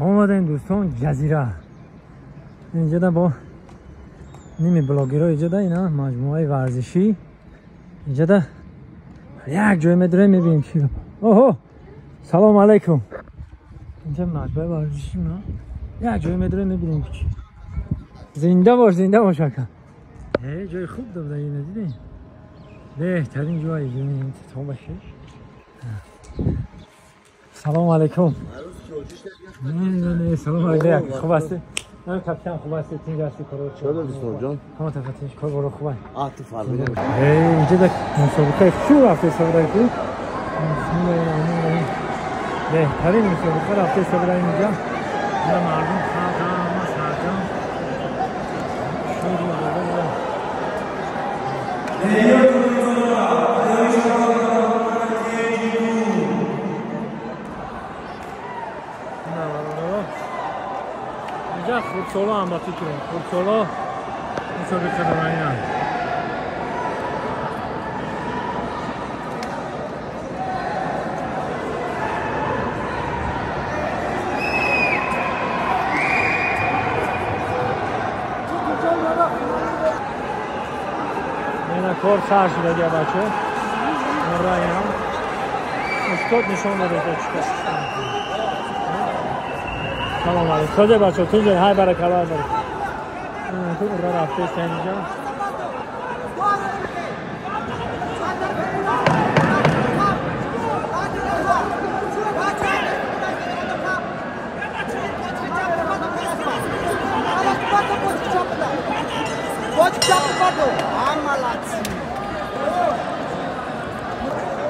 Омадем дӯстон ҷазира. Инҷода бо ними блогерҳо инҷода ина маҷмӯаи варзишӣ. Инҷода як ҷой медурем мебинем чӣ. Оҳо! Салом алайкум. Инҷа маҷмӯаи варзишӣ на. Як ҷой медурем мебинем чӣ. Зинда бош, зинда бош ака. Ҷои хуб дорад ина дидем. Беҳтарин ҷой то боши. Салом алайкум. Не, салом алайкум. Хуб ҳастӣ? من کاپیتان خوب هستی، تیم هستی، کارو چرا دوستان جان؟ همون تفتیش کار برو خوبه. آ تو فرمودید. اینجا در مسابقه شو رفته استفاده کی؟ بهترین مسابقه رفته استفاده اینجا. اینجا مردم خلق همه سرجم. شور آورده. اینجا خردسالا هم با فکرم خردسالا مسابقه دارن اینا. اینا کار سر شده دیگه بچه اینا استاد نشون داده که چیکار. سلام علیکم. تازه بچه ها تیجه های برکه های برکه تو اورا رفته است اینجا.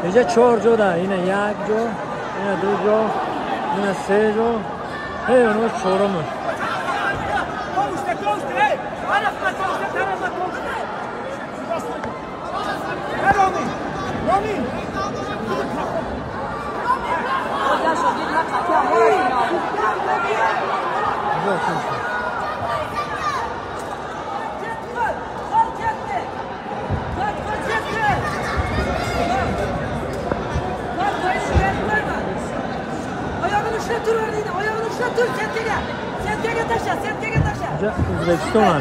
اینجا 4 جا ده. اینه 1 جا، اینه 2 جا، اینه 3 جا. هی اونو چهارمش. O'zbekiston.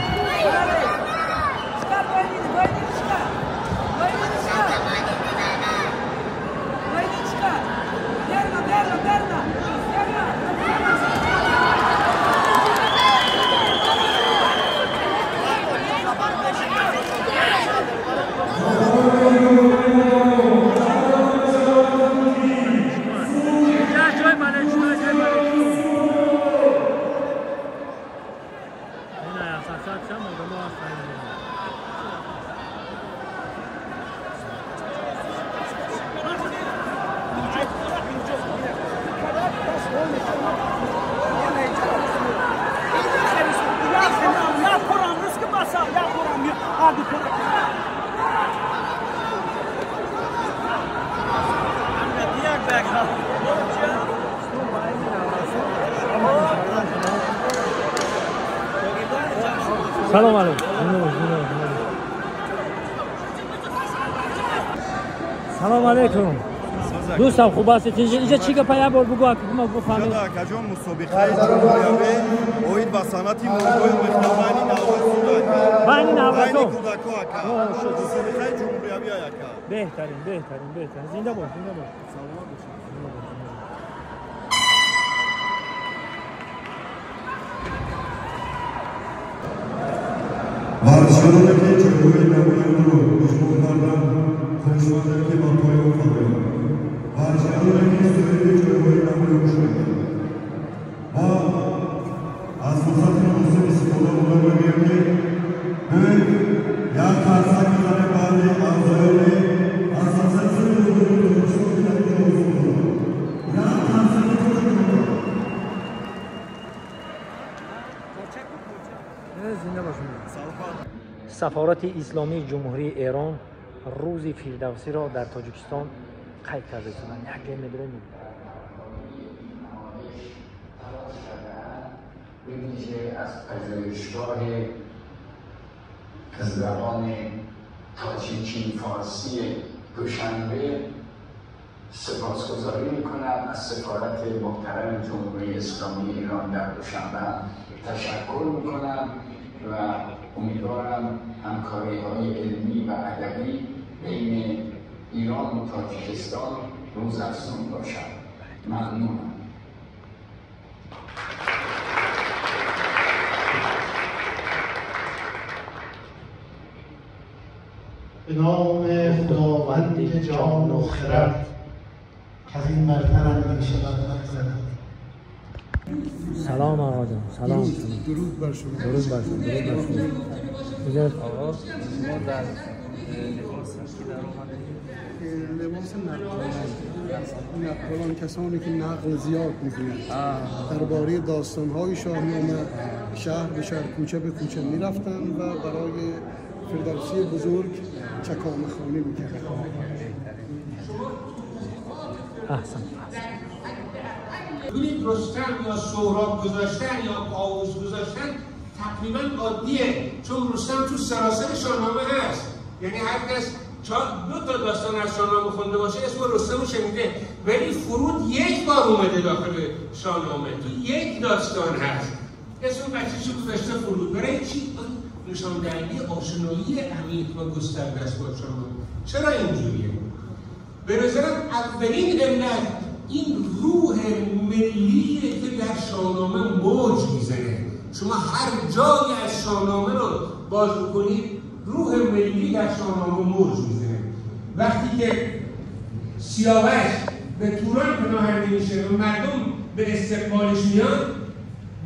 سلام علیکم. سلام علیکم. دوستم خوب هستی؟ اینجا چی گپ یه بار بگو ما بفهمیم. اینجا کجا مسابقه جمهوریه اوید با صنعتی مرغای مختلفانی نوازی بین نوازی کودکا مسابقه جمهوریه یکا. بهترین بهترین بهترین. زنده باش زنده باش. سلامت باشید. ورزشکارانی که جایگاه نمایان را اشغال کردند خواهشمندم که به پایان فرایند. ورزشکارانی که صاحب جایگاه نمایان شدند و از فرصت مناسب استفاده بودم بگویم که بیایید یک فرصت میزنیم برای اعضایان اساسیاسیون جمهوری تاجیکستان که در اینجا حضور دارند. یک فرصت زنده باشید. سفارت اسلامی جمهوری ایران روز فردوسی را در تاجیکستان قید کرده شدند. یک جای می‌بریم. به ویژه از پژوهشگاه زبان تاجیکی فارسی دوشنبه سپاسگزاری میکنم. از سفارت محترم جمهوری اسلامی ایران در دوشنبه تشکر میکنم و امیدوارم همکاری‌های علمی و ادبی بین ایران و تاجیکستان روزافزون باشد. ممنونم. به نام خداوند جان و خرد که از این برتر اندیشه بر نگذرد. سلام آقا جان. سلام. درود بر شما. درود بر شما. درود بر شما. آقا شما در لباس که در آمده لباس نقالان، نقالان کسانی که نقل زیاد می‌کنند، درباره داستان‌های شاهنامه شهر به شهر، کوچه به کوچه می‌رفتند و برای فردوسی بزرگ چکامه خوانی می‌کردند. احسن. ببینید رستم یا سهراب گذاشتن یا کاووس گذاشتن تقریبا عادیه، چون رستم تو سراسر شاهنامه هست. یعنی هر کس دو تا داستان از شاهنامه خونده باشه اسم رستم رو شنیده، ولی فرود یک بار اومده داخل شاهنامه، تو یک داستان هست، اسم بچه‌شو گذاشته فرود. برای چی؟ نشان دهنده آشنایی عمیق و گسترده است با شاهنامه. چرا اینجوریه؟ به نظرم اولین علت این روح ملیه که در شاهنامه موج میزنه. شما هر جایی از شاهنامه رو باز بکنید روح ملی در شاهنامه موج میزنه. وقتی که سیاوش به توران پناهنده میشه و مردم به استقبالش میان،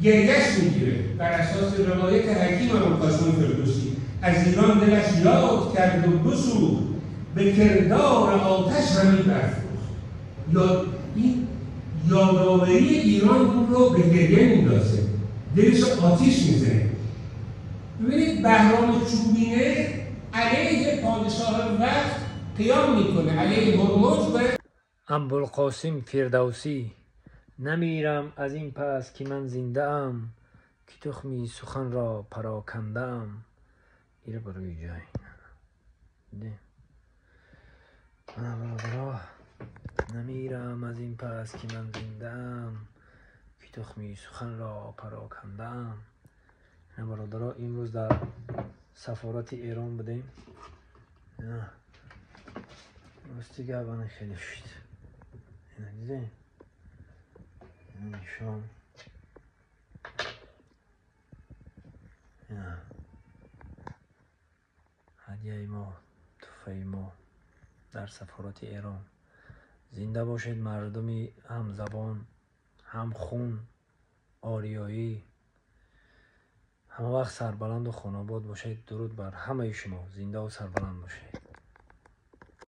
گریهش میگیره. بر اساس روایت حکیم ابوالقاسم فردوسی، از ایران دلش یاد کرد و بسوخت، به کردار آتش همی برفروخت. این یادآوری ایران اون رو به گریه میندازه، دلش آتیش میزنه. ببینید بهرام چوبینه علیه پادشاه وقت قیام میکنه، علیه هرمز و ابوالقاسم فردوسی. نمیرم از این پس که من زنده ام، که تخمی سخن را پراکنده ام. ایره بروی جای ده. برادرها، نمیرم از این پس که من زنده ام، که تخمی سخن را پراکنده ام. برادرها امروز در سفارت ایران بودیم. راستی گربانه خیلی شد. اینا دیدین؟ نشان. اینا هدیه ما، تحفه ما در سفارت ایران. زنده باشید مردمی هم زبان، هم خون، آریایی. همه وقت سربلند و خاناباد باشید. درود بر همه شما. زنده و سربلند باشید.